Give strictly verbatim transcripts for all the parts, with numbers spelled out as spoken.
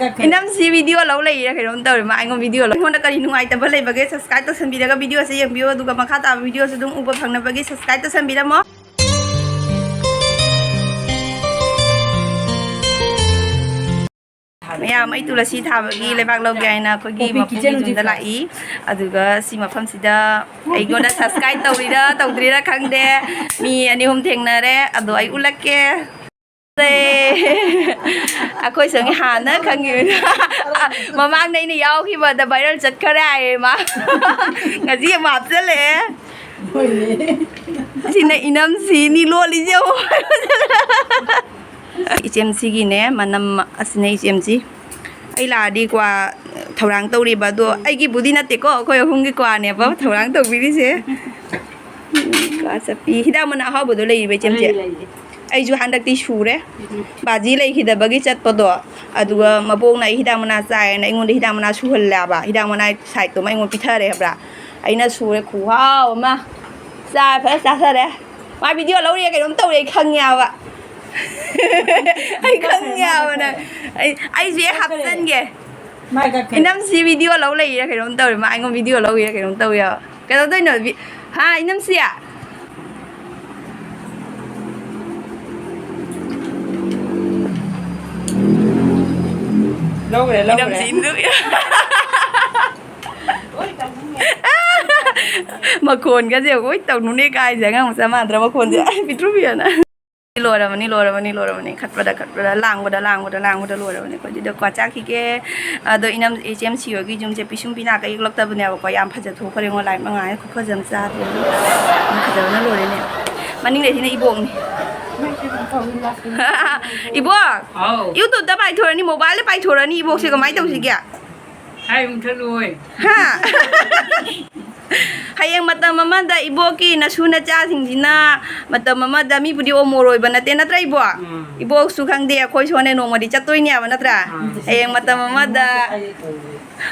ꯏꯅꯝꯁꯤ video ꯂꯧ ꯂꯩꯔꯤꯔꯥ ꯀꯩꯅꯣꯝ ꯇꯧꯔꯤ꯫ ꯃꯥ ꯑꯩꯉꯣꯟꯗ ꯚꯤꯗꯤꯑꯣ ꯂꯧ꯫ ꯑꯩꯉꯣꯟꯗ ꯀꯔꯤ ꯅꯨꯡꯉꯥꯏꯇꯕ ꯂꯩꯕꯒꯦ? ꯁꯕꯁꯀ꯭ꯔꯥꯏꯕ ꯇꯧꯁꯟꯕꯤꯔꯒ ꯚꯤꯗꯤꯑꯣꯁꯦ ꯌꯦꯡꯕꯤꯌꯨ, ꯑꯗꯨꯒ ꯃꯈꯥ ꯇꯥꯕ ꯚꯤꯗꯤꯑꯣꯁꯨ ꯑꯗꯨꯝ ꯎꯕ ꯐꯪꯅꯕꯒꯤ ꯁꯕꯁꯀ꯭ꯔꯥꯏꯕ ꯇꯧꯁꯟꯕꯤꯔꯝꯃꯣ꯫ ꯃꯌꯥꯝ, ꯑꯩ ꯇꯨꯂꯁꯤ ꯊꯥꯕꯒꯤ ꯂꯩꯕꯥꯛ ꯂꯧꯒꯦ ꯍꯥꯏꯅ ꯑꯩꯈꯣꯏꯒꯤ ꯃꯄꯨꯒꯤ ꯌꯨꯝꯗ ꯂꯥꯛꯏ꯫ ꯑꯗꯨꯒ ꯁꯤ ꯃꯐꯝꯁꯤꯗ ꯑꯩꯉꯣꯟꯗ ꯁꯕꯁꯀ꯭ꯔꯥꯏꯕ ꯇꯧꯔꯤꯔꯥ ꯇꯧꯗ꯭ꯔꯤꯔꯥ ꯈꯪꯗꯦ, ꯃꯤ ꯑꯅꯤ ꯑꯍꯨꯝ ꯊꯦꯡꯅꯔꯦ꯫ ꯑꯗꯣ ꯑꯩ ꯎꯠꯂꯛꯀꯦ꯫ ꯑꯩꯈꯣꯏ ꯁꯪꯒꯤ ꯍꯥꯟꯅ ꯈꯪꯉꯤꯕꯅꯤ꯫ ꯃꯃꯥꯡꯗ ꯑꯩꯅ ꯌꯥꯎꯈꯤꯕꯗ ꯚꯥꯏꯔꯦꯜ ꯆꯠꯈꯔꯦ ꯍꯥꯏꯌꯦ ꯃꯥ꯫ ꯉꯁꯤ ꯑꯃ ꯍꯥꯞꯆꯜꯂꯛꯑꯦ꯫ ꯁꯤꯅ ꯏꯅꯝꯁꯤꯅꯤ ꯂꯣꯜꯂꯤꯁꯦ ꯑꯃꯨꯛ꯫ ꯏꯆꯦꯝꯁꯤꯒꯤꯅꯦ ꯃꯅꯝ꯫ ꯑꯁꯤꯅ ꯏꯆꯦꯝꯁꯤ꯫ ꯑꯩ ꯂꯥꯛꯑꯗꯤ ꯀ꯭ꯋꯥ ꯊꯧꯔꯥꯡ ꯇꯧꯔꯤꯕ ꯑꯗꯣ, ꯑꯩꯒꯤꯕꯨꯗꯤ ꯅꯠꯇꯦꯀꯣ, ꯑꯩꯈꯣꯏ ꯑꯍꯨꯝꯒꯤ ꯀ꯭ꯋꯥꯅꯦꯕ ꯊꯧꯔꯥꯡ ꯇꯧꯕꯤꯔꯤꯁꯦ꯫ ꯀ꯭ꯋꯥ ꯆꯠꯄꯤ꯫ ꯍꯤꯗꯥꯛ ꯃꯅꯥ ꯑꯍꯥꯎꯕꯗꯣ ꯂꯩꯔꯤꯕ ꯏꯆꯦꯝꯁꯦ? ꯂꯩ, ꯂꯩ꯫ ꯑꯩꯁꯨ ꯍꯟꯗꯛꯇꯤ ꯁꯨꯔꯦ꯫ ꯎꯝ꯫ ꯕꯥꯖꯤ ꯂꯩꯈꯤꯗꯕꯒꯤ ꯆꯠꯄꯗꯣ, ꯑꯗꯨꯒ ꯃꯕꯣꯛꯅ ꯑꯩ ꯍꯤꯗꯥꯛ ꯃꯅꯥ ꯆꯥꯏꯌꯦꯅ ꯑꯩꯉꯣꯟꯗ ꯍꯤꯗꯥꯛ ꯃꯅꯥ ꯁꯨꯍꯜꯂꯦꯕ꯫ ꯍꯤꯗꯥꯛ ꯃꯅꯥ ꯁꯥꯏꯠꯇꯨꯃ ꯑꯩꯉꯣꯟꯗ ꯄꯤꯊꯔꯦ ꯍꯥꯏꯕ꯭ꯔꯥ? ꯑꯩꯅ ꯁꯨꯔꯦ, ꯈꯨꯍꯥꯎ ꯑꯃ꯫ ꯆꯥ ꯐꯖꯅ ꯆꯥꯊꯔꯦ꯫ ꯃꯥ ꯚꯤꯗꯤꯑꯣ ꯂꯧꯔꯤꯔ ꯀꯩꯅꯣꯝ ꯇꯧꯔꯦ, ꯑꯩ ꯈꯪꯉꯦꯕ꯫ ꯑꯩ ꯈꯪꯉꯦꯕ ꯅꯪ꯫ ꯑꯩ, ꯑꯩꯁꯨ ꯍꯦꯛ ꯍꯥꯞꯆꯟꯒꯦ꯫ ꯃꯥꯏ ꯀꯛꯈ꯭ꯔꯦ꯫ ꯏꯅꯝꯁꯤ ꯚꯤꯗꯤꯑꯣ ꯂꯧ ꯂꯩꯔꯤꯔ ꯀꯩꯅꯣꯝ ꯇꯧꯔꯦ꯫ ꯃꯥ ꯑꯩꯉꯣꯟꯗ ꯚꯤꯗꯤꯑꯣ ꯂꯧꯔꯤꯔ ꯀꯩꯅꯣꯝ ꯇꯧꯔꯦꯕ꯫ ꯀꯩꯗꯧꯗꯣꯏꯅꯣ? ꯚꯤ-, ꯍꯥ, ꯏꯅꯝꯁꯤ? ꯂꯧꯈ꯭ꯔꯦ, ꯂꯧꯈ꯭ꯔꯦ꯫ ꯏꯅꯝꯁꯤ ꯏꯟꯗꯨ-, ꯃꯈꯣꯟꯒꯁꯦ ꯌꯦꯡꯉꯣ, ꯍꯣꯏ ꯇꯧꯅꯨꯅꯦ ꯀꯥꯏꯁꯦ, ꯑꯉꯥꯡ ꯃꯆꯥ ꯃꯥꯟꯗ꯭ꯔꯥ ꯃꯈꯣꯟꯁꯦ? ꯑꯩ ꯄꯤꯛꯇ꯭ꯔꯨ ꯄꯤꯛꯑꯅ꯫ ꯂꯣꯏꯔꯕꯅꯤ, ꯂꯣꯏꯔꯕꯅꯤ, ꯂꯣꯏꯔꯕꯅꯤ꯫ ꯈꯠꯄꯗ, ꯈꯠꯄꯗ, ꯂꯥꯡꯕꯗ, ꯂꯥꯡꯕꯗ, ꯂꯥꯡꯕꯗ ꯂꯣꯏꯔꯕꯅꯤ꯫ ꯑꯩꯈꯣꯏ ꯑꯗꯨꯗ ꯀ꯭ꯋꯥ ꯆꯥꯈꯤꯒꯦ꯫ ꯑꯗꯣ ꯏꯅꯝ, ꯏꯆꯦꯝꯁꯤ ꯍꯣꯏꯒꯤ ꯌꯨꯝꯁꯦ ꯄꯤꯁꯨꯝ ꯄꯤꯅꯥ ꯀꯛ ꯌꯦꯛꯂꯛꯇꯕꯅꯦꯕꯀꯣ꯫ ꯌꯥꯝ ꯐꯖꯊꯣꯛꯈ꯭ꯔꯦꯉꯣ, ꯂꯥꯏꯠ ꯃꯉꯥꯜꯅ ꯈꯨꯐꯖ ꯑꯃ ꯆꯥꯗ꯭ꯔꯦ꯫ ꯌꯥꯝ ꯐꯖꯕꯅ ꯂꯣꯏꯔꯦꯅꯦ꯫ ꯃꯅꯤꯡꯗꯩꯁꯤꯅ ꯏꯕꯣꯛꯅꯤ꯫ ꯏꯕꯣꯛ! ꯍꯥꯎ꯫ YouTube-ꯇ ꯄꯥꯏꯊꯣꯔꯛꯑꯅꯤ, mobile-ꯗ ꯄꯥꯏꯊꯣꯔꯛꯑꯅꯤ, ꯏꯕꯣꯛꯁꯦ ꯀꯃꯥꯏꯅ ꯇꯧꯁꯤꯒꯦ? ꯍꯥꯏ ꯃꯨꯊꯠꯂꯨ ꯍꯣꯏ꯫ ꯍꯥ? ꯍꯌꯦꯡ ꯃꯇꯝ ꯑꯃꯗ ꯏꯕꯣꯛꯀꯤ ꯅꯁꯨ ꯅꯆꯥꯁꯤꯡꯁꯤꯅ ꯃꯇꯝ ꯑꯃꯗ ꯃꯤꯕꯨꯗꯤ ꯑꯣꯃꯣꯔꯣꯏꯕ ꯅꯠꯇꯦ, ꯅꯠꯇ꯭ꯔꯥ ꯏꯕꯣꯛ? ꯎꯝ꯫ ꯏꯕꯣꯛꯁꯨ ꯈꯪꯗꯦ, ꯑꯩꯈꯣꯏꯁꯨ ꯍꯣꯔꯦꯟ ꯅꯣꯡꯃꯗꯤ ꯆꯠꯇꯣꯏꯅꯦꯕ, ꯅꯠꯇ꯭ꯔꯥ? ꯎꯝ꯫ ꯍꯌꯦꯡ ꯃꯇꯝ ꯑꯃꯗ,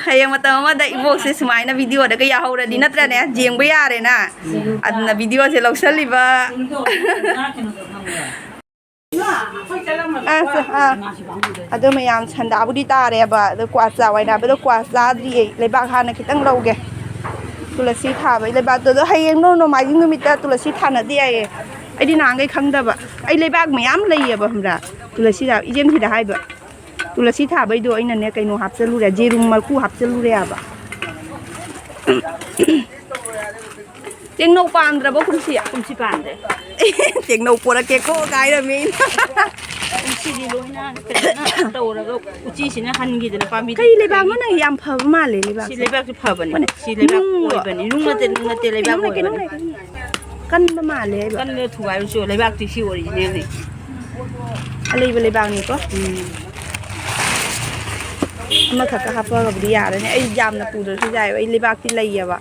ꯍꯌꯦꯡ ꯃꯇꯝ ꯑꯃꯗ ꯏꯕꯣꯛꯁꯦ ꯁꯨꯃꯥꯏꯅ video-ꯗꯒ ꯌꯥꯍꯧꯔꯗꯤ, ꯅꯠꯇ꯭ꯔꯅꯦ? ꯌꯦꯡꯕ ꯌꯥꯔꯦꯅ꯫ ꯎꯝ꯫ ꯑꯗꯨꯅ video-ꯁꯦ ꯂꯧꯁꯜꯂꯤꯕ꯫ ꯏꯃꯥ, ꯑꯁ, ꯑꯥ꯫ ꯑꯗꯨ ꯃꯌꯥꯝ ꯁꯟꯗꯥꯕꯨꯗꯤ ꯇꯥꯔꯦꯕ꯫ ꯑꯗꯣ ꯀ꯭ꯋꯥ ꯆꯥꯎ ꯍꯥꯏꯅꯕꯗꯣ ꯀ꯭ꯋꯥ ꯆꯥꯗ꯭ꯔꯤꯌꯦ꯫ ꯂꯩꯕꯥꯛ ꯍꯥꯟꯅ ꯈꯤꯇꯪ ꯂꯧꯒꯦ꯫ ꯇꯨꯂꯁꯤ ꯊꯥꯕꯩ ꯂꯩꯕꯥꯛꯇꯣ꯫ ꯑꯗꯣ ꯍꯌꯦꯡ ꯅꯣ-, ꯅꯣꯡꯃꯥꯏꯖꯤꯡ ꯅꯨꯃꯤꯠꯇ ꯇꯨꯂꯁꯤ ꯊꯥꯅꯗꯦ ꯍꯥꯏꯌꯦ꯫ ꯑꯩꯗꯤ ꯅꯍꯥꯟꯈꯩ ꯈꯪꯗꯕ꯫ ꯑꯩ ꯂꯩꯕꯥꯛ ꯃꯌꯥꯝ ꯂꯩꯌꯦꯕ, ꯈꯪꯕ꯭ꯔꯥ? ꯇꯨꯂꯁꯤ ꯊꯥꯕ꯫ ꯏꯆꯦꯝꯁꯤꯗ ꯍꯥꯏꯕ꯫ ꯇꯨꯂꯁꯤ ꯊꯥꯕꯩꯗꯣ ꯑꯩꯅꯅꯦ ꯀꯩꯅꯣ ꯍꯥꯞꯆꯜꯂꯨꯔꯦ, ꯌꯦꯔꯨꯝ ꯃꯀꯨ ꯍꯥꯞꯆꯜꯂꯨꯔꯦ ꯍꯥꯏꯕ꯫ ꯇꯦꯡꯅꯧ ꯄꯥꯟꯗ꯭ꯔꯕꯣ ꯀꯨꯝꯁꯤ? ꯀꯨꯝꯁꯤ ꯄꯥꯟꯗꯦ꯫ ꯇꯦꯡꯅꯧ ꯄꯣꯔꯛꯀꯦꯀꯣ ꯀꯥꯏꯔꯝꯃꯤ꯫ ꯀꯨꯝꯁꯤꯗꯤ ꯂꯣꯏꯅ ꯀꯩꯅꯣꯅ ꯇꯧꯔꯒ ꯎꯆꯤꯁꯤꯅ ꯍꯟꯈꯤꯗꯅ ꯄꯥꯝꯕꯤꯗ ꯀꯩ ꯂꯩꯕꯥꯛꯅꯣ ꯅꯪ? ꯌꯥꯝ ꯐꯕ ꯃꯥꯜꯂꯦ ꯂꯩꯕꯥꯛꯁꯦ꯫ ꯁꯤ ꯂꯩꯕꯥꯛꯁꯦ ꯐꯕꯅꯦ꯫ ꯃꯥꯅꯦ꯫ ꯁꯤ ꯂꯩꯕꯥꯛ ꯅꯨꯡꯂꯣ? ꯑꯣꯏꯕꯅꯤ꯫ ꯅꯨꯡ ꯅꯠꯇꯦ, ꯅꯨꯡ ꯅꯠꯇꯦ, ꯂꯩꯕꯥꯛ ꯅꯨꯡ ꯅꯠꯇꯦ, ꯅꯨꯡ ꯑꯣꯏꯕꯅꯤ꯫ ꯅꯠꯇꯦ, ꯅꯨꯡ ꯅꯠꯇꯦ꯫ ꯀꯟꯕ ꯃꯥꯜꯂꯦ ꯍꯥꯏꯕ꯫ ꯀꯟꯕ ꯊꯨꯒꯥꯏꯕꯁꯨ ꯂꯩꯕꯥꯛꯇꯤ ꯁꯤ ꯑꯣꯔꯤꯖꯤꯅꯦꯜꯅꯤ꯫ ꯑꯂꯩꯕ ꯂꯩꯕꯥꯛꯅꯤꯀꯣ꯫ ꯎꯝ꯫ ꯑꯃꯈꯛꯇ ꯍꯥꯞꯄꯒꯕꯨꯗꯤ ꯌꯥꯔꯅꯤ꯫ ꯑꯩ ꯌꯥꯝꯅ ꯄꯨꯗ꯭ꯔꯁꯨ ꯌꯥꯏꯑꯕ꯫ ꯑꯩ ꯂꯩꯕꯥꯛꯇꯤ ꯂꯩꯌꯦꯕ꯫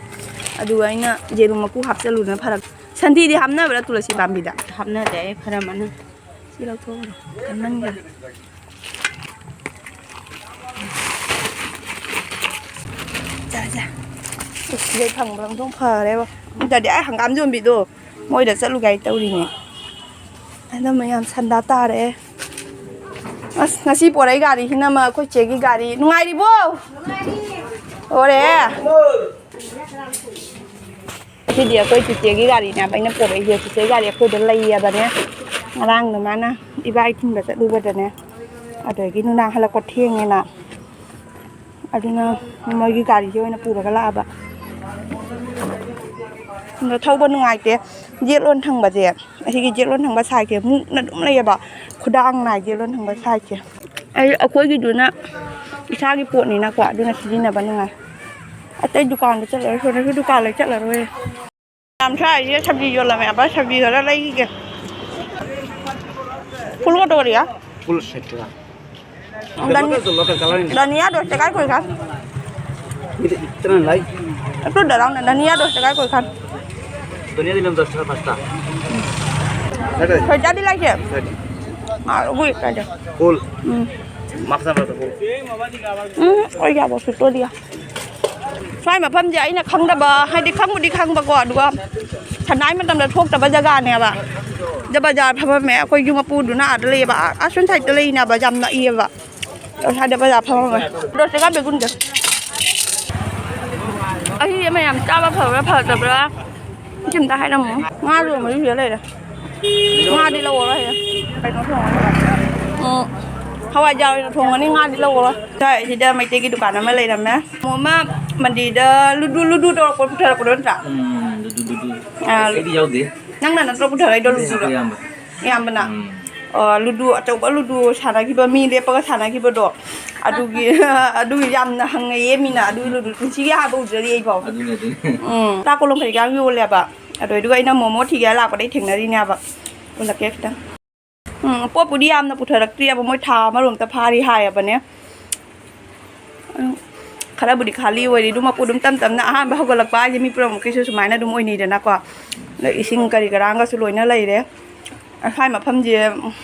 ꯑꯗꯨꯒ ꯑꯩꯅ ꯌꯦꯔꯨꯝ ꯃꯀꯨ ꯍꯥꯞꯆꯜꯂꯨꯗꯅ ꯐꯔꯛ꯫ ꯁꯟꯊꯤꯗꯤ ꯍꯥꯞꯅꯕ꯭ꯔꯥ ꯇꯨꯂꯁꯤ ꯄꯥꯝꯕꯤꯗ? ꯍꯥꯞꯅꯗꯦ, ꯑꯩ ꯈꯔ ꯑꯃꯅ꯫ ꯁꯤ ꯂꯧꯊꯣꯛꯎꯔꯣ꯫ ꯀꯟꯃꯟꯈ꯭ꯔꯦ꯫ ꯁꯦ, ꯁꯦ꯫ ꯑꯁ, ꯁꯤꯗꯩ ꯐꯪꯕ ꯑꯃꯨꯛ ꯐꯔꯦꯕ꯫ ꯅꯠꯇ꯭ꯔꯗꯤ ꯑꯩ ꯍꯪꯒꯥꯝ ꯌꯣꯟꯕꯤꯗꯣ ꯃꯣꯏꯗ ꯆꯠꯂꯨꯒꯦ ꯍꯥꯏ ꯇꯧꯔꯤꯅꯦ꯫ ꯑꯗꯨ ꯃꯌꯥꯝ ꯁꯟꯗꯥ ꯇꯥꯔꯦ꯫ ꯑꯁ, ꯉꯁꯤ ꯄꯣꯔꯛꯏ ꯒꯥꯔꯤꯁꯤꯅ ꯑꯃ ꯑꯩꯈꯣꯏ ꯆꯦꯒꯤ ꯒꯥꯔꯤ꯫ ꯅꯨꯡꯉꯥꯏꯔꯤꯕꯣ? ꯂꯣꯏꯔꯦ꯫ ꯁꯤꯗꯤ ꯑꯩꯈꯣꯏ ꯆꯤꯆꯦꯒꯤ ꯒꯥꯔꯤꯅꯦꯕ ꯑꯩꯅ ꯄꯣꯔꯛꯏꯁꯦ꯫ ꯆꯤꯆꯦ ꯒꯥꯔꯤ ꯑꯩꯈꯣꯏꯗ ꯂꯩꯌꯦꯕꯅꯦ꯫ ꯉꯔꯥꯡꯗꯣ ꯃꯥꯅ ꯏꯕꯥꯏ ꯊꯤꯟꯕ ꯆꯠꯂꯨꯕꯗꯅꯦ꯫ ꯑꯗꯒꯤ ꯅꯨꯡꯗꯥꯡ ꯍꯜꯂꯛꯄ ꯊꯦꯡꯉꯦꯅ꯫ ꯑꯗꯨꯅ ꯃꯣꯏꯒꯤ ꯒꯥꯔꯤꯁꯦ ꯑꯣꯏꯅ ꯄꯨꯔꯒ ꯂꯥꯛꯑꯕ꯫ ꯑꯗꯣ ꯊꯧꯕ ꯅꯨꯡꯉꯥꯏꯇꯦ꯫ ꯌꯦꯠꯂꯣꯝ ꯊꯪꯕꯁꯦ, ꯑꯁꯤꯒꯤ ꯌꯦꯠꯂꯣꯝ ꯊꯪꯕ ꯁꯥꯏꯠꯁꯦ ꯃꯨꯛꯅ ꯑꯗꯨꯝ ꯂꯩꯌꯦꯕ꯫ ꯈꯨꯗꯥꯡ ꯅꯥꯏ ꯌꯦꯠꯂꯣꯝ ꯊꯪꯕ ꯁꯥꯏꯠꯁꯦ꯫ ꯑꯩ, ꯑꯩꯈꯣꯏꯒꯤꯗꯨꯅ ꯏꯁꯥꯒꯤ ꯄꯣꯠꯅꯤꯅꯀꯣ, ꯑꯗꯨꯅ ꯁꯤꯖꯤꯟꯅꯕ ꯅꯨꯡꯉꯥꯏ꯫ ꯑꯇꯩ ꯗꯨꯀꯥꯟꯗ ꯆꯠꯂꯔꯣꯏ, ꯁꯣꯝꯗꯁꯨ ꯗꯨꯀꯥꯟ ꯂꯩ ꯆꯠꯂꯔꯣꯏ꯫ ꯌꯥꯝ ꯁꯥꯏꯁꯦ, ꯁꯕꯖꯤ ꯌꯣꯜꯂꯝꯃꯦ, ꯑꯕ ꯁꯕꯖꯤ ꯈꯔ ꯂꯩꯈꯤꯒꯦ꯫ फूल को तोड़ दिया। फुल सेट का। धन-, लोकल तो लोकल कलर नहीं। धनिया दस टका कोई खान। ये तो इतना लाई। तू डराओ ना, धनिया दस टका कोई खान। धनिया दिलाम दस टका पाँचटा। सोचा दिलाई के? सेट। हाँ, वो एक कर दो। फुल। हम्म। माफ ना पड़ता फुल। हम्म, और क्या बोल, सुटो दिया। ꯃꯥꯏ ꯃꯐꯝꯁꯦ ꯑꯩꯅ ꯈꯪꯗꯕ, ꯍꯥꯏꯗꯤ ꯈꯪꯕꯨꯗꯤ ꯈꯪꯕꯀꯣ, ꯑꯗꯨꯒ ꯁꯟꯗꯥꯏ ꯃꯇꯝꯗ ꯊꯣꯛꯇꯕ ꯖꯒꯥꯅꯦꯕ꯫ ꯁꯤꯗ ꯕꯖꯥꯔ ꯐꯝꯃꯝꯃꯦ꯫ ꯑꯩꯈꯣꯏ ꯌꯨꯝ ꯃꯄꯨꯗꯨꯅ ꯑꯥꯗ ꯂꯩꯌꯦꯕ, ꯑꯥ, ꯑꯁꯣꯝ ꯁꯥꯏꯗꯠꯇ ꯂꯩꯅꯦꯕ, ꯌꯥꯝ ꯅꯛꯏꯌꯦꯕ꯫ ꯑꯁ꯭ꯋꯥꯏꯗ ꯕꯖꯥꯔ ꯐꯝꯃꯝꯃꯦ꯫ ꯑꯗꯣ ꯆꯦꯒꯥ ꯕꯦꯒꯨꯟꯁꯦ꯫ ꯑꯁꯤꯁꯦ ꯃꯌꯥꯝ ꯆꯥꯕ ꯐꯕ꯭ꯔꯥ ꯐꯗꯕ꯭ꯔꯥ? ꯁꯤ ꯑꯝꯇ ꯍꯥꯏꯔꯝꯃꯣ꯫ ꯉꯥꯁꯨ ꯑꯃꯁꯨ ꯁꯤꯗ ꯂꯩꯔꯦ꯫ ꯉꯥꯗꯤ ꯂꯧꯔꯔꯣꯏ ꯍꯌꯦꯡ꯫ ꯀꯩꯅꯣ ꯊꯣꯡꯉꯅꯤ꯫ ꯎꯝ꯫ ꯍꯋꯥꯏꯖꯥꯔ ꯑꯣꯏꯅ ꯊꯣꯡꯉꯅꯤ, ꯉꯥꯗꯤ ꯂꯧꯔꯔꯣꯏ꯫ ꯁꯤꯗ ꯃꯩꯇꯩꯒꯤ ꯗꯨꯀꯥꯟ ꯑꯃ ꯂꯩꯔꯝꯃꯦ꯫ ꯃꯣꯃꯣ ꯑꯃ ꯃꯟꯗꯤꯗ ꯂꯨꯗꯨ, ꯂꯨꯗꯨ ꯇꯧꯔꯛꯄ ꯄꯨꯊꯔꯛꯄꯗꯣ ꯅꯠꯇ꯭ꯔꯥ? ꯎꯝ, ꯂꯨꯗꯨ, ꯂꯨꯗꯨ꯫ ꯑꯥ꯫ ꯑꯩꯗꯤ ꯌꯥꯎꯗꯦ꯫ ꯅꯪꯅ ꯅꯠꯇ꯭ꯔꯣ ꯄꯨꯊꯔꯛꯏꯗꯣ ꯑꯩꯈꯣꯏ ꯂꯨꯗꯨꯗꯣ? ꯑꯌꯥꯝꯕ꯫ ꯑꯌꯥꯝꯕꯅ? ꯎꯝ꯫ ꯑꯥ, ꯂꯨꯗꯨ, ꯑꯆꯧꯕ ꯂꯨꯗꯨ ꯁꯥꯟꯅꯈꯤꯕ, ꯃꯤ ꯂꯦꯞꯄꯒ ꯁꯥꯟꯅꯈꯤꯕꯗꯣ, ꯑꯗꯨꯒꯤ, ꯑꯗꯨꯒꯤ ꯌꯥꯝꯅ ꯍꯪꯉꯛꯑꯦ ꯃꯤꯅ, ꯑꯗꯨꯒꯤ ꯂꯨꯗꯨ ꯄꯨꯟꯁꯤꯒꯤ ꯑꯍꯥꯟꯕ ꯎꯖꯔꯤ ꯑꯩꯐꯥꯎ꯫ ꯑꯗꯨꯅꯦ, ꯑꯗꯨꯅꯦ꯫ ꯎꯝ, ꯆꯥꯛ ꯀꯣꯂꯣꯝ ꯀꯔꯤ ꯀꯔꯥ ꯌꯣꯜꯂꯦꯕ꯫ ꯑꯗꯨ, ꯑꯗꯨꯒ ꯑꯩꯅ ꯃꯣꯃꯣ ꯊꯤꯒꯦ ꯂꯥꯛꯄꯗꯩ ꯊꯦꯡꯅꯔꯤꯅꯦꯕ꯫ ꯎꯠꯂꯛꯀꯦ ꯈꯤꯇꯪ꯫ ꯎꯝ, ꯄꯣꯠꯄꯨꯗꯤ ꯌꯥꯝꯅ ꯄꯨꯊꯔꯛꯇ꯭ꯔꯤꯑꯕ, ꯃꯣꯏ ꯊꯥ ꯑꯃꯔꯣꯝꯇ ꯐꯥꯔꯤ ꯍꯥꯏꯌꯦꯕꯅꯦ꯫ ꯎꯝ, ꯈꯔꯕꯨꯗꯤ ꯈꯥꯂꯤ ꯑꯣꯏꯔꯤ, ꯑꯗꯨ ꯃꯄꯨ ꯑꯗꯨꯝ ꯇꯞ ꯇꯞꯅ, ꯑꯍꯥꯟꯕ ꯍꯧꯒꯠꯂꯛꯄ ꯍꯥꯏꯁꯦ ꯃꯤ ꯄꯨꯝꯅꯃꯛꯀꯤꯁꯨ ꯁꯨꯃꯥꯏꯅ ꯑꯗꯨꯝ ꯑꯣꯏꯅꯩꯗꯅꯀꯣ꯫ ꯑꯗ ꯏꯁꯤꯡ ꯀꯔꯤ ꯀꯔꯥꯡꯒꯁꯨ ꯂꯣꯏꯅ ꯂꯩꯔꯦ꯫ ꯑꯁ꯭ꯋꯥꯏ ꯃꯐꯝꯁꯦ,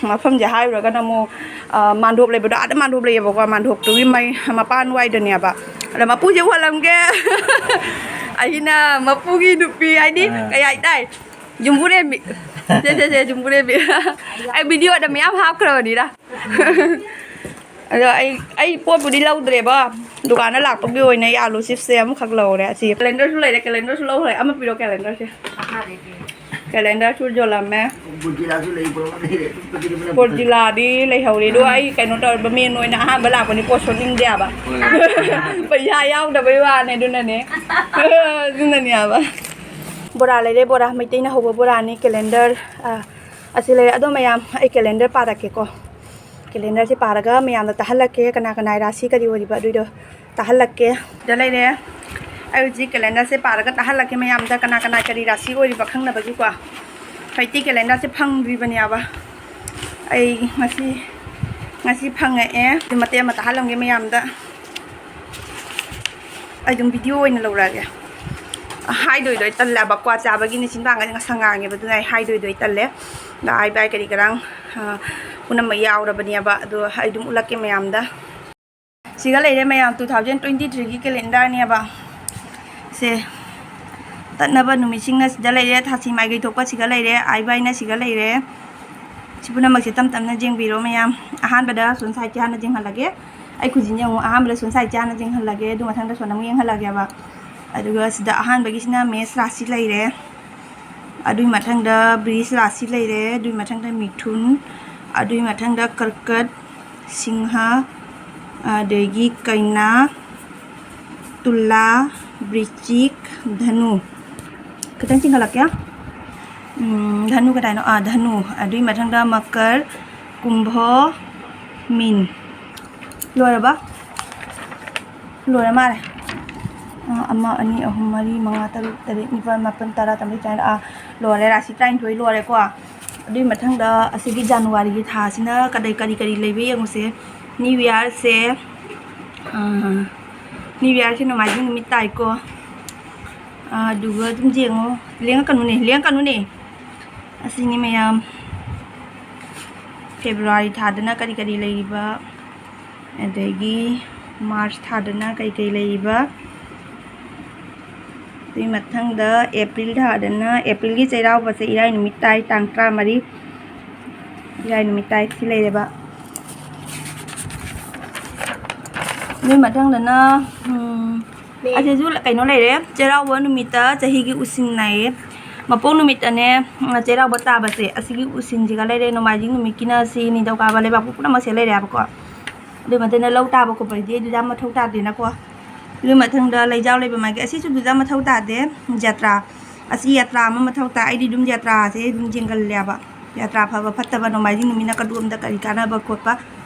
ꯃꯐꯝꯁꯦ ꯍꯥꯏꯔꯨꯔꯒꯅ ꯑꯃꯨꯛ, ꯑ, ꯃꯥꯟꯗꯣꯞ ꯂꯩꯕꯗꯣ, ꯑꯥꯗ ꯃꯥꯟꯗꯣꯞ ꯂꯩꯌꯦꯕꯀꯣ, ꯃꯥꯟꯗꯣꯞꯇꯨꯒꯤ ꯃꯩ ꯃꯄꯥꯟ ꯋꯥꯏꯗꯅꯦꯕ꯫ ꯑꯗ ꯃꯄꯨꯁꯦ ꯎꯍꯜꯂꯝꯒꯦ꯫ ꯑꯩꯅ ꯃꯄꯨꯒꯤ ꯅꯨꯄꯤ, ꯍꯥꯏꯗꯤ ꯑꯥ꯫ ꯀꯩ ꯍꯥꯏꯇꯥꯏ? ꯌꯨꯝꯕꯨꯔꯦꯝꯕꯤ꯫ ꯁꯦ, ꯁꯦ, ꯁꯦ, ꯌꯨꯝꯕꯨꯔꯦꯝꯕꯤ꯫ ꯑꯩ ꯚꯤꯗꯤꯑꯣꯗ ꯃꯌꯥꯝ ꯍꯥꯞꯈ꯭ꯔꯕꯅꯤꯗ꯫ ꯑꯗꯣ ꯑꯩ, ꯑꯩ ꯄꯣꯠꯄꯨꯗꯤ ꯂꯧꯗ꯭ꯔꯦꯕ꯫ ꯗꯨꯀꯥꯟꯗ ꯂꯥꯛꯄꯒꯤ ꯑꯣꯏꯅ ꯑꯩ ꯑꯥꯂꯨ ꯆꯤꯞꯁꯁꯦ ꯑꯃꯈꯛ ꯂꯧꯔꯦ꯫ ꯑꯁꯤ ꯀꯦꯂꯦꯟꯗꯔꯁꯨ ꯂꯩꯔꯦ, ꯀꯦꯂꯦꯟꯗꯔꯁꯨ ꯂꯧꯈ꯭ꯔꯦ꯫ ꯑꯃ ꯄꯤꯔꯣ ꯀꯦꯂꯦꯟꯗꯔꯁꯦ꯫ ꯀꯦꯂꯦꯟꯗꯔꯁꯨ ꯌꯣꯜꯂꯝꯃꯦ꯫ ꯕꯣꯔꯖꯤꯂꯥꯁꯨ ꯂꯩ, ꯄꯨꯔꯥ ꯂꯩꯔꯦ꯫ ꯕꯣꯔꯖꯤꯂꯥꯗꯤ ꯂꯩꯍꯧꯔꯦ꯫ ꯑꯗꯣ ꯑꯥ꯫ ꯑꯩ ꯀꯩꯅꯣ ꯇꯧꯔꯤꯕ, ꯃꯦꯟ ꯑꯣꯏꯅ ꯑꯍꯥꯟꯕ ꯂꯥꯛꯄꯅꯤ, ꯄꯣꯠ ꯁꯣꯠꯅꯤꯡꯗꯦ ꯍꯥꯏꯕ꯫ ꯍꯣꯏ꯫ ꯄꯩꯁꯥ ꯌꯥꯎꯗꯕꯩ ꯋꯥꯅꯦ, ꯑꯗꯨꯅꯅꯦ꯫ ꯑꯗꯨꯅꯅꯦ ꯍꯥꯏꯕ꯫ ꯕꯣꯔꯥ ꯂꯩꯔꯦ, ꯕꯣꯔꯥ꯫ ꯃꯩꯇꯩꯅ ꯍꯧꯕ ꯕꯣꯔꯥꯅꯤ꯫ ꯀꯦꯂꯦꯟꯗꯔ, ꯑꯥ, ꯑꯁꯤ ꯂꯩꯔꯦ꯫ ꯑꯗꯣ ꯃꯌꯥꯝ, ꯑꯩ ꯀꯦꯂꯦꯟꯗꯔ ꯄꯥꯔꯛꯀꯦꯀꯣ꯫ ꯀꯦꯂꯦꯟꯗꯔꯁꯦ ꯄꯥꯔꯒ ꯃꯌꯥꯝꯗ ꯇꯥꯍꯜꯂꯛꯀꯦ, ꯀꯅꯥ ꯀꯅꯥ ꯔꯥꯁꯤ ꯀꯔꯤ ꯑꯣꯏꯔꯤꯕ ꯑꯗꯨꯏꯗꯣ ꯇꯥꯍꯜꯂꯛꯀꯦ꯫ ꯁꯤꯗ ꯂꯩꯔꯦ꯫ ꯑꯩ ꯍꯧꯖꯤꯛ ꯀꯦꯂꯦꯟꯗꯔꯁꯦ ꯄꯥꯔꯒ ꯇꯥꯍꯜꯂꯛꯀꯦ ꯃꯌꯥꯝꯗ, ꯀꯅꯥ ꯀꯅꯥ ꯀꯔꯤ ꯔꯥꯁꯤ ꯑꯣꯏꯔꯤꯕ ꯈꯪꯅꯕꯒꯤꯀꯣ꯫ ꯍꯧꯖꯤꯛꯇꯤ ꯀꯦꯂꯦꯟꯗꯔꯁꯦ ꯐꯪꯗ꯭ꯔꯤꯕꯅꯦꯕ꯫ ꯑꯩ ꯉꯁꯤ, ꯉꯁꯤ ꯐꯪꯉꯛꯑꯦ꯫ ꯑꯗꯨ ꯃꯇꯦꯛ ꯑꯃ ꯇꯥꯍꯜꯂꯝꯒꯦ ꯃꯌꯥꯝꯗ꯫ ꯑꯩ ꯑꯗꯨꯝ ꯚꯤꯗꯤꯑꯣ ꯑꯣꯏꯅ ꯂꯧꯔꯛꯑꯒꯦ꯫ ꯍꯥꯏꯗꯣꯏꯗꯣ ꯑꯩ ꯇꯜꯂꯦꯕ, ꯀ꯭ꯋꯥ ꯆꯥꯕꯒꯤꯅꯤ ꯆꯤꯟꯕꯥꯡꯒꯁꯦ ꯉꯁꯪ ꯉꯥꯡꯉꯦꯕ, ꯑꯗꯨꯅ ꯑꯩ ꯍꯥꯏꯗꯣꯏꯗꯣ ꯑꯩ ꯇꯜꯂꯦ꯫ ꯕꯥꯏ ꯕꯥꯏ ꯀꯔꯤ ꯀꯔꯥꯡ, ꯑ, ꯄꯨꯝꯅꯃꯛ ꯌꯥꯎꯔꯕꯅꯦꯕ꯫ ꯑꯗꯣ ꯑꯩ ꯑꯗꯨꯝ ꯎꯠꯂꯛꯀꯦ ꯃꯌꯥꯝꯗ꯫ ꯁꯤꯒ ꯂꯩꯔꯦ ꯃꯌꯥꯝ, two thousand twenty three ꯒꯤ ꯀꯦꯂꯦꯟꯗꯔꯅꯦꯕ꯫ ꯇꯠꯅꯕ ꯅꯨꯃꯤꯠꯁꯤꯡꯅ ꯁꯤꯗ ꯂꯩꯔꯦ, ꯊꯥꯁꯤ ꯃꯥꯏꯀꯩ ꯊꯣꯛꯄ ꯁꯤꯒ ꯂꯩꯔꯦ, ꯑꯥꯏ ꯕꯥꯏꯅ ꯁꯤꯒ ꯂꯩꯔꯦ꯫ ꯁꯤ ꯄꯨꯝꯅꯃꯛꯁꯦ ꯇꯞ ꯇꯞꯅ ꯌꯦꯡꯕꯤꯔꯣ ꯃꯌꯥꯝ꯫ ꯑꯍꯥꯟꯕꯗ ꯁꯣꯝ ꯁꯥꯏꯠꯀꯤ ꯍꯥꯟꯅ ꯌꯦꯡꯍꯜꯂꯒꯦ꯫ ꯑꯩ ꯈꯨꯖꯤꯟꯁꯦ ꯑꯃꯨꯛ ꯑꯍꯥꯟꯕꯗ ꯁꯣꯝ ꯁꯥꯏꯠꯁꯦ ꯍꯥꯟꯅ ꯌꯦꯡꯍꯜꯂꯒꯦ, ꯑꯗꯨ ꯃꯊꯪꯗ ꯁꯣꯝꯗ ꯑꯃꯨꯛ ꯌꯦꯡꯍꯜꯂꯒꯦꯕ꯫ ꯑꯗꯨꯒ ꯁꯤꯗ ꯑꯍꯥꯟꯕꯒꯤꯁꯤꯅ ꯃꯦꯁ ꯔꯥꯁꯤ ꯂꯩꯔꯦ, ꯑꯗꯨꯒꯤ ꯃꯊꯪꯗ ꯕ꯭ꯔꯤꯁ ꯔꯥꯁꯤ ꯂꯩꯔꯦ, ꯑꯗꯨꯒꯤ ꯃꯊꯪꯗ ꯃꯤꯊꯨꯟ, ꯑꯗꯨꯒꯤ ꯃꯊꯪꯗ ꯀꯔꯀꯠ, ꯁꯤꯡꯍ, ꯑꯗꯒꯤ ꯀꯩꯅꯥ, ꯇꯨꯂꯥ, ꯕ꯭ꯔꯤꯆꯤꯛ, ꯙꯅꯨ꯫ ꯈꯤꯇꯪ ꯆꯤꯡꯈꯠꯂꯛꯀꯦ꯫ ꯎꯝ, ꯙꯅꯨ ꯀꯗꯥꯏꯅꯣ? ꯑꯥ, ꯙꯅꯨ꯫ ꯑꯗꯨꯒꯤ ꯃꯊꯪꯗ ꯃꯀꯔ, ꯀꯨꯝꯚꯣ, ꯃꯤꯟ꯫ ꯂꯣꯏꯔꯕ? ꯂꯣꯏꯔ ꯃꯥꯜꯂꯦ꯫ ꯑꯥ, ꯑꯃ, ꯑꯅꯤ, ꯑꯍꯨꯝ, ꯃꯔꯤ, ꯃꯉꯥ, ꯇꯔꯨꯛ, ꯇꯔꯦꯠ, ꯅꯤꯄꯥꯜ, ꯃꯥꯄꯜ, ꯇꯔꯥ, ꯇꯔꯥꯃꯥꯊꯣꯏ, ꯇꯔꯥꯅꯤꯊꯣꯏ꯫ ꯑꯥ, ꯂꯣꯏꯔꯦ꯫ ꯔꯥꯁꯤ ꯇꯔꯥꯅꯤꯊꯣꯏ ꯂꯣꯏꯔꯦꯀꯣ꯫ ꯑꯗꯨꯒꯤ ꯃꯊꯪꯗ ꯑꯁꯤꯒꯤ ꯖꯅꯋꯥꯔꯤꯒꯤ ꯊꯥꯁꯤꯅ ꯀꯗꯩ ꯀꯔꯤ ꯀꯔꯤ ꯂꯩꯕ ꯌꯦꯡꯉꯨꯁꯦ꯫ ꯅ꯭ꯌꯨ ꯌꯥꯔꯁꯦ, ꯑꯥ, ꯅ꯭ꯌꯨ ꯌꯥꯔꯁꯦ ꯅꯣꯡꯃꯥꯏꯖꯤꯡ ꯅꯨꯃꯤꯠ ꯇꯥꯏꯀꯣ꯫ ꯑꯥ, ꯑꯗꯨꯒ ꯑꯗꯨꯝ ꯌꯦꯡꯉꯣ꯫ ꯂꯦꯡꯉꯛꯀꯅꯨꯅꯦ, ꯂꯦꯡꯉꯛꯀꯅꯨꯅꯦ꯫ ꯑꯁꯤꯅꯤ ꯃꯌꯥꯝ꯫ ꯐꯦꯕ꯭ꯔꯨꯋꯥꯔꯤ ꯊꯥꯗꯅ ꯀꯔꯤ ꯀꯔꯤ ꯂꯩꯔꯤꯕ, ꯑꯗꯒꯤ ꯃꯥꯔꯆ ꯊꯥꯗꯅ ꯀꯔꯤ ꯀꯔꯤ ꯂꯩꯔꯤꯕ꯫ ꯑꯗꯨꯒꯤ ꯃꯊꯪꯗ ꯑꯦꯄ꯭ꯔꯤꯜ ꯊꯥꯗꯅ, ꯑꯦꯄ꯭ꯔꯤꯜꯒꯤ ꯆꯩꯔꯥꯎꯕꯁꯦ ꯏꯔꯥꯏ ꯅꯨꯃꯤꯠ ꯇꯥꯏ, ꯇꯥꯡ ꯇꯔꯥꯃꯔꯤ꯫ ꯏꯔꯥꯏ ꯅꯨꯃꯤꯠ ꯇꯥꯏ꯫ ꯁꯤ ꯂꯩꯔꯦꯕ꯫ ꯑꯗꯨꯒꯤ ꯃꯊꯪꯗꯅ, ꯎꯝ, ꯑꯁꯤꯁꯨ ꯀꯩꯅꯣ ꯂꯩꯔꯦ, ꯆꯩꯔꯥꯎꯕ ꯅꯨꯃꯤꯠꯇ ꯆꯍꯤꯒꯤ ꯎꯁꯤꯟ ꯅꯥꯏꯌꯦ꯫ ꯃꯄꯣꯛ ꯅꯨꯃꯤꯠꯇꯅꯦ, ꯎꯝ, ꯆꯩꯔꯥꯎꯕ ꯇꯥꯕꯁꯦ, ꯑꯁꯤꯒꯤ ꯎꯁꯤꯟꯁꯤꯒ ꯂꯩꯔꯦ꯫ ꯅꯣꯡꯃꯥꯏꯖꯤꯡ ꯅꯨꯃꯤꯠꯀꯤꯅ ꯁꯤ ꯅꯤꯡꯊꯧꯀꯥꯕ ꯂꯩꯕꯥꯛꯄꯣꯛꯄ ꯄꯨꯝꯅꯃꯛꯁꯦ ꯂꯩꯔꯦ ꯍꯥꯏꯕꯀꯣ꯫ ꯑꯗꯨꯏ ꯃꯊꯪꯗ ꯂꯧ ꯇꯥꯕ ꯈꯣꯠꯄꯗꯤ ꯑꯗꯨꯗ ꯃꯊꯧ ꯇꯥꯗꯦꯅꯀꯣ꯫ ꯑꯗꯨꯒꯤ ꯃꯊꯪꯗ ꯂꯩꯖꯥꯎ ꯂꯩꯕ ꯃꯥꯒꯤ, ꯑꯁꯤꯁꯨ ꯑꯗꯨꯗ ꯃꯊꯧ ꯇꯥꯗꯦ꯫ ꯖꯇ꯭ꯔꯥ, ꯑꯁꯤ ꯖꯇ꯭ꯔꯥ ꯑꯃ ꯃꯊꯧ ꯇꯥꯏ꯫ ꯑꯩꯗꯤ ꯑꯗꯨꯝ ꯖꯇ꯭ꯔꯥꯁꯦ ꯑꯗꯨꯝ ꯌꯦꯡꯒꯜꯂꯦꯕ꯫ ꯖꯇ꯭ꯔꯥ ꯐꯕ ꯐꯠꯇꯕ, ꯅꯣꯡꯃꯥꯏꯖꯤꯡ ꯅꯨꯃꯤꯠꯅ ꯀꯗꯣꯝꯗ ꯀꯔꯤ ꯀꯥꯟꯅꯕ ꯈꯣꯠꯄ,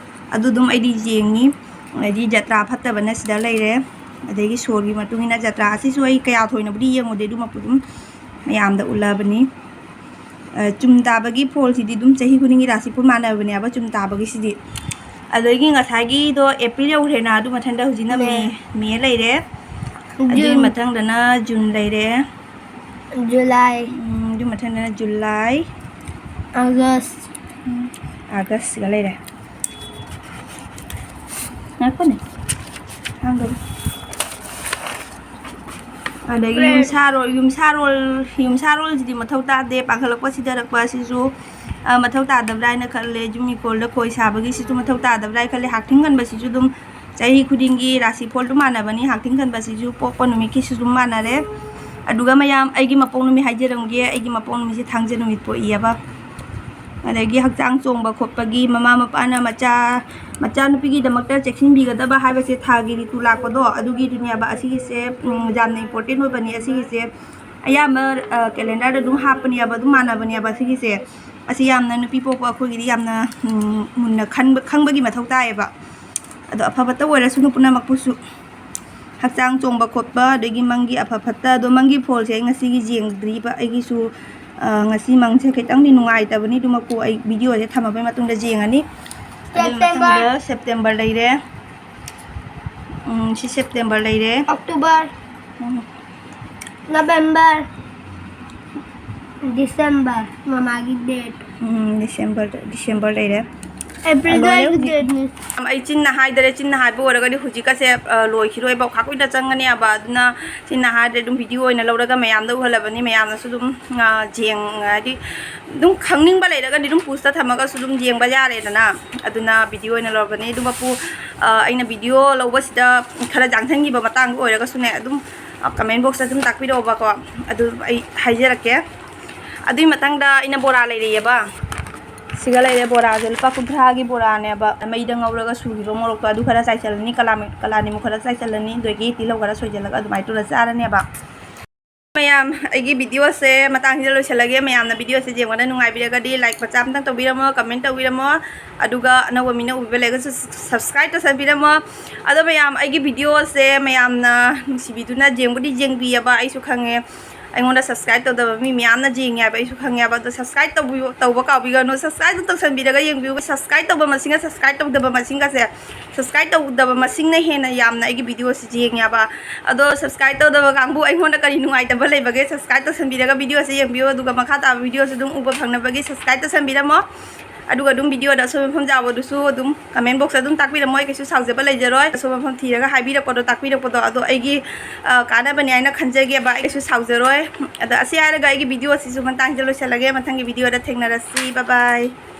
ꯑꯗꯨ ꯑꯗꯨꯝ ꯑꯩꯗꯤ ꯌꯦꯡꯉꯤ꯫ ꯑꯗꯩꯗꯤ ꯖꯇ꯭ꯔꯥ ꯐꯠꯇꯕꯅ ꯁꯤꯗ ꯂꯩꯔꯦ꯫ ꯑꯗꯒꯤ ꯁꯣꯔꯒꯤ ꯃꯇꯨꯡ ꯏꯟꯅ ꯖꯇ꯭ꯔꯥ ꯑꯁꯤꯁꯨ ꯑꯩ ꯀꯌꯥ ꯊꯣꯏꯅꯕꯨꯗꯤ ꯌꯦꯡꯉꯨꯗꯦ, ꯑꯗꯨꯃꯛꯄꯨ ꯑꯗꯨꯝ ꯃꯌꯥꯝꯗ ꯎꯠꯂꯕꯅꯤ꯫ ꯑ, ꯆꯨꯝ ꯇꯥꯕꯒꯤ ꯐꯣꯜꯁꯤꯗꯤ ꯑꯗꯨꯝ ꯆꯍꯤ ꯈꯨꯗꯤꯡꯒꯤ ꯔꯥꯁꯤꯐꯣꯜ ꯃꯥꯟꯅꯕꯅꯦꯕ, ꯆꯨꯝ ꯇꯥꯕꯒꯤꯁꯤꯗꯤ꯫ ꯑꯗꯒꯤ ꯉꯁꯥꯏꯒꯤꯗꯣ ꯑꯦꯄ꯭ꯔꯤꯜ ꯌꯧꯈ꯭ꯔꯦꯅ, ꯑꯗꯨ ꯃꯊꯪꯗ ꯍꯧꯖꯤꯛꯅ ꯃꯦ, ꯃꯦ꯫ ꯃꯦ ꯂꯩꯔꯦ꯫ ꯑꯗꯨꯒꯤ ꯖꯨꯟ꯫ ꯃꯊꯪꯗꯅ ꯖꯨꯟ ꯂꯩꯔꯦ꯫ ꯖꯨꯂꯥꯏ꯫ ꯎꯝ, ꯑꯗꯨ ꯃꯊꯪꯗꯅ ꯖꯨꯂꯥꯏ꯫ ꯑꯥꯒꯁ꯫ ꯎꯝ, ꯑꯥꯒꯁꯁꯤꯒ ꯂꯩꯔꯦ꯫ ꯉꯥꯏꯈꯣꯅꯦ꯫ ꯍꯥꯡꯗꯣꯔꯤ꯫ ꯑꯗꯒꯤ ꯌꯨꯝꯁꯥꯔꯣꯜ, ꯌꯨꯝꯁꯥꯔꯣꯜ, ꯌꯨꯝꯁꯥꯔꯣꯜꯁꯤꯗꯤ ꯃꯊꯧ ꯇꯥꯗꯦ꯫ ꯄꯥꯡꯈꯠꯂꯛꯄ ꯁꯤꯊꯔꯛꯄ ꯑꯁꯤꯁꯨ, ꯑ, ꯃꯊꯧ ꯇꯥꯗꯕ꯭ꯔꯥ ꯍꯥꯏꯅ ꯈꯜꯂꯦ꯫ ꯌꯨꯝ ꯏꯪꯈꯣꯜꯗ ꯈꯣꯏ ꯁꯥꯕꯒꯤꯁꯤꯁꯨ ꯃꯊꯧ ꯇꯥꯗꯕ꯭ꯔꯥ ꯍꯥꯏꯅ ꯈꯜꯂꯦ꯫ ꯍꯥꯛꯊꯤꯡ ꯈꯟꯕꯁꯤꯁꯨ ꯑꯗꯨꯝ ꯆꯍꯤ ꯈꯨꯗꯤꯡꯒꯤ ꯔꯥꯁꯤꯐꯣꯜꯗꯨ ꯃꯥꯟꯅꯕꯅꯤ꯫ ꯍꯥꯛꯊꯤꯡ ꯈꯟꯕꯁꯤꯁꯨ ꯄꯣꯛꯄ ꯅꯨꯃꯤꯠꯀꯤꯁꯨ ꯑꯗꯨꯝ ꯃꯥꯟꯅꯔꯦ꯫ ꯑꯗꯨꯒ ꯃꯌꯥꯝ, ꯑꯩꯒꯤ ꯃꯄꯣꯛ ꯅꯨꯃꯤꯠ ꯍꯥꯏꯖꯔꯝꯒꯦ꯫ ꯑꯩꯒꯤ ꯃꯄꯣꯛ ꯅꯨꯃꯤꯠꯁꯦ ꯊꯥꯡꯖ ꯅꯨꯃꯤꯠ ꯄꯣꯛꯏꯌꯦꯕ꯫ ꯑꯗꯒꯤ ꯍꯛꯆꯥꯡ ꯆꯣꯡꯕ ꯈꯣꯠꯄꯒꯤ, ꯃꯃꯥ ꯃꯄꯥꯅ ꯃꯆꯥ, ꯃꯆꯥꯅꯨꯄꯤꯒꯤꯗꯃꯛꯇ ꯆꯦꯛꯁꯤꯟꯕꯤꯒꯗꯕ ꯍꯥꯏꯕꯁꯦ ꯊꯥꯒꯤ ꯔꯤꯇꯨ ꯂꯥꯛꯄꯗꯣ ꯑꯗꯨꯒꯤꯗꯨꯅꯦꯕ꯫ ꯑꯁꯤꯒꯤꯁꯦ, ꯎꯝ, ꯌꯥꯝꯅ important ꯑꯣꯏꯕꯅꯤ꯫ ꯑꯁꯤꯒꯤꯁꯦ ꯑꯌꯥꯝꯕ, ꯑ, calendarꯗ ꯑꯗꯨꯝ ꯍꯥꯞꯄꯅꯦꯕ, ꯑꯗꯨꯝ ꯃꯥꯟꯅꯕꯅꯦꯕ꯫ ꯑꯁꯤꯒꯤꯁꯦ, ꯑꯁꯤ ꯌꯥꯝꯅ ꯅꯨꯄꯤ ꯄꯣꯛꯄ ꯑꯩꯈꯣꯏꯒꯤꯗꯤ ꯌꯥꯝꯅ, ꯎꯝ, ꯃꯨꯟꯅ ꯈꯟꯕ, ꯈꯪꯕꯒꯤ ꯃꯊꯧ ꯇꯥꯏꯌꯦꯕ꯫ ꯑꯗꯣ ꯑꯐ ꯐꯠꯇ ꯑꯣꯏꯔꯁꯅꯨ ꯄꯨꯝꯅꯃꯛꯄꯨꯁꯨ꯫ ꯍꯛꯆꯥꯡ ꯆꯣꯡꯕ ꯈꯣꯠꯄ, ꯑꯗꯒꯤ ꯃꯪꯒꯤ ꯑꯐ ꯐꯠꯇ, ꯑꯗꯣ ꯃꯪꯒꯤ ꯐꯣꯜꯁꯦ ꯑꯩ ꯉꯁꯤꯒꯤ ꯌꯦꯡꯗ꯭ꯔꯤꯕ꯫ ꯑꯩꯒꯤꯁꯨ, ꯑ, ꯉꯁꯤ ꯃꯪꯁꯦ ꯈꯤꯇꯪꯗꯤ ꯅꯨꯡꯉꯥꯏꯇꯕꯅꯤ꯫ ꯑꯗꯨꯃꯛꯄꯨ ꯑꯩ videoꯁꯦ ꯊꯝꯃꯕꯩ ꯃꯇꯨꯡꯗ ꯌꯦꯡꯉꯅꯤ꯫ ꯑꯗꯨꯒꯤ September꯫ ꯃꯊꯪꯗ September ꯂꯩꯔꯦ꯫ ꯎꯝ, ꯁꯤ September ꯂꯩꯔꯦ꯫ October꯫ ꯎꯝ꯫ November꯫ December꯫ ꯃꯃꯥꯒꯤ date꯫ ꯎꯝ, December, December ꯂꯩꯔꯦ꯫ April ꯂꯣꯏꯔꯦ ꯑꯩꯒꯤ ꯍꯧꯖꯤꯛ꯫ Dateꯅꯤ꯫ ꯑꯩ ꯆꯤꯟꯅ ꯍꯥꯏꯗꯔꯦ꯫ ꯆꯤꯟꯅ ꯍꯥꯏꯕ ꯑꯣꯏꯔꯒꯗꯤ ꯍꯧꯖꯤꯛꯀꯁꯦ, ꯑ, ꯂꯣꯏꯈꯤꯔꯣꯏꯕ, ꯈꯥ ꯀꯨꯏꯅ ꯆꯪꯒꯅꯦꯕ꯫ ꯑꯗꯨꯅ ꯆꯤꯟꯅ ꯍꯥꯏꯗ꯭ꯔꯦ꯫ ꯑꯗꯨꯝ video ꯑꯣꯏꯅ ꯂꯧꯔꯒ ꯃꯌꯥꯝꯗ ꯎꯍꯜꯂꯕꯅꯤ꯫ ꯃꯌꯥꯝꯅꯁꯨ ꯑꯗꯨꯝ, ꯑ, ꯌꯦꯡ-, ꯍꯥꯏꯗꯤ ꯑꯗꯨꯝ ꯈꯪꯅꯤꯡꯕ ꯂꯩꯔꯒꯗꯤ ꯑꯗꯨꯝ postꯇ ꯊꯝꯃꯒꯁꯨ ꯑꯗꯨꯝ ꯌꯦꯡꯕ ꯌꯥꯔꯦꯗꯅ꯫ ꯑꯗꯨꯅ video ꯑꯣꯏꯅ ꯂꯧꯔꯕꯅꯤ꯫ ꯑꯗꯨꯃꯛꯄꯨ, ꯑ, ꯑꯩꯅ video ꯂꯧꯕꯁꯤꯗ ꯈꯔ ꯌꯥꯡꯁꯟꯈꯤꯕ ꯃꯇꯥꯡꯗ ꯑꯣꯏꯔꯒꯁꯨꯅꯦ, ꯑꯗꯨꯝ, ꯑ, comment boxꯇ ꯑꯗꯨꯝ ꯇꯥꯛꯄꯤꯔꯛꯑꯣꯕꯀꯣ꯫ ꯑꯗꯨ ꯑꯩ ꯍꯥꯏꯖꯔꯛꯀꯦ꯫ ꯑꯗꯨꯒꯤ ꯃꯊꯪꯗ ꯑꯩꯅ ꯕꯣꯔꯥ ꯂꯩꯔꯛꯑꯦꯕ꯫ ꯁꯤꯒ ꯂꯩꯔꯦ ꯕꯣꯔꯥꯁꯦ, ꯂꯨꯄꯥ ꯀꯨꯟꯊ꯭ꯔꯥꯒꯤ ꯕꯣꯔꯥꯅꯦꯕ꯫ ꯃꯩꯗ ꯉꯧꯔꯒ ꯁꯨꯈꯤꯕ ꯃꯣꯔꯣꯛꯇꯣ ꯑꯗꯨ ꯈꯔ ꯆꯥꯏꯁꯤꯜꯂꯅꯤ, ꯀꯂꯥ-, ꯀꯂꯥꯅꯤꯃꯨꯛ ꯈꯔ ꯆꯥꯏꯁꯤꯜꯂꯅꯤ, ꯑꯗꯒꯤ ꯇꯤꯜꯍꯧ ꯈꯔ ꯁꯣꯏꯁꯤꯜꯂꯒ ꯑꯗꯨꯃꯥꯏꯅ ꯇꯧꯔ ꯆꯥꯔꯅꯦꯕ꯫ ꯃꯌꯥꯝ, ꯑꯩꯒꯤ videoꯁꯦ ꯃꯇꯥꯡꯁꯤꯗ ꯂꯣꯏꯁꯤꯜꯂꯒꯦ꯫ ꯃꯌꯥꯝꯅ videoꯁꯦ ꯌꯦꯡꯕꯗ ꯅꯨꯡꯉꯥꯏꯕꯤꯔꯒꯗꯤ like ꯃꯆꯥ ꯑꯃꯇꯪ ꯇꯧꯕꯤꯔꯝꯃꯣ, comment ꯇꯧꯕꯤꯔꯝꯃꯣ, ꯑꯗꯨꯒ ꯑꯅꯧꯕ ꯃꯤꯅ ꯎꯕꯤꯕ ꯂꯩꯔꯒꯁꯨ subscribe ꯇꯧꯁꯟꯕꯤꯔꯝꯃꯣ꯫ ꯑꯗꯣ ꯃꯌꯥꯝ, ꯑꯩꯒꯤ videoꯁꯦ ꯃꯌꯥꯝꯅ ꯅꯨꯡꯁꯤꯕꯤꯗꯨꯅ ꯌꯦꯡꯕꯨꯗꯤ ꯌꯦꯡꯕꯤꯌꯦꯕ, ꯑꯩꯁꯨ ꯈꯪꯉꯦ꯫ ꯑꯩꯉꯣꯟꯗ subscribe ꯇꯧꯗꯕ ꯃꯤ ꯃꯌꯥꯝꯅ ꯌꯦꯡꯉꯦ ꯍꯥꯏꯕ ꯑꯩꯁꯨ ꯈꯪꯉꯦꯕ꯫ ꯑꯗꯣ subscribe ꯇꯧꯕꯤꯌꯨ, ꯇꯧꯕ ꯀꯥꯎꯕꯤꯒꯅꯨ꯫ Subscribe ꯇꯧꯁꯟꯕꯤꯔꯒ ꯌꯦꯡꯕꯤꯌꯨ꯫ Subscribe ꯇꯧꯕ ꯃꯁꯤꯡꯒ subscribe ꯇꯧꯗꯕ ꯃꯁꯤꯡꯒꯁꯦ, subscribe ꯇꯧꯗꯕ ꯃꯁꯤꯡꯅ ꯍꯦꯟꯅ ꯌꯥꯝꯅ ꯑꯩꯒꯤ videoꯁꯤ ꯌꯦꯡꯉꯦꯕ꯫ ꯑꯗꯣ subscribe ꯇꯧꯗꯕ ꯀꯥꯡꯕꯨ, ꯑꯩꯉꯣꯟꯗ ꯀꯔꯤ ꯅꯨꯡꯉꯥꯏꯇꯕ ꯂꯩꯕꯒꯦ? Subscribe ꯇꯧꯁꯟꯕꯤꯔꯒ videoꯁꯦ ꯌꯦꯡꯕꯤꯌꯨ, ꯑꯗꯨꯒ ꯃꯈꯥ ꯇꯥꯕ videoꯁꯨ ꯑꯗꯨꯝ ꯎꯕ ꯐꯪꯅꯕꯒꯤ subscribe ꯇꯧꯁꯟꯕꯤꯔꯝꯃꯣ꯫ ꯑꯗꯨꯒ ꯑꯗꯨꯝ video ꯗ ꯑꯁꯣꯏꯕ ꯃꯐꯝ ꯌꯥꯎꯕꯗꯨꯁꯨ ꯑꯗꯨꯝ comment box ꯇ ꯑꯗꯨꯝ ꯇꯥꯛꯄꯤꯔꯝꯃꯣ, ꯑꯩ ꯀꯩꯁꯨ ꯁꯥꯎꯖꯕ ꯂꯩꯖꯔꯣꯏ꯫ ꯑꯁꯣꯏꯕ ꯃꯐꯝ ꯊꯤꯔꯒ ꯍꯥꯏꯕꯤꯔꯛꯄꯗꯣ, ꯇꯥꯛꯄꯤꯔꯛꯄꯗꯣ ꯑꯗꯣ ꯑꯩꯒꯤ, ꯑ, ꯀꯥꯟꯅꯕꯅꯤ ꯍꯥꯏꯅ ꯈꯟꯖꯒꯦꯕ, ꯑꯩ ꯀꯩꯁꯨ ꯁꯥꯎꯖꯔꯣꯏ꯫ ꯑꯗ ꯑꯁꯤ ꯍꯥꯏꯔꯒ ꯑꯩꯒꯤ video ꯑꯁꯤꯁꯨ ꯃꯇꯥꯡꯁꯤꯗ ꯂꯣꯏꯁꯤꯜꯂꯒꯦ꯫ ꯃꯊꯪꯒꯤ video ꯗ ꯊꯦꯡꯅꯔꯁꯤ꯫ Bye bye꯫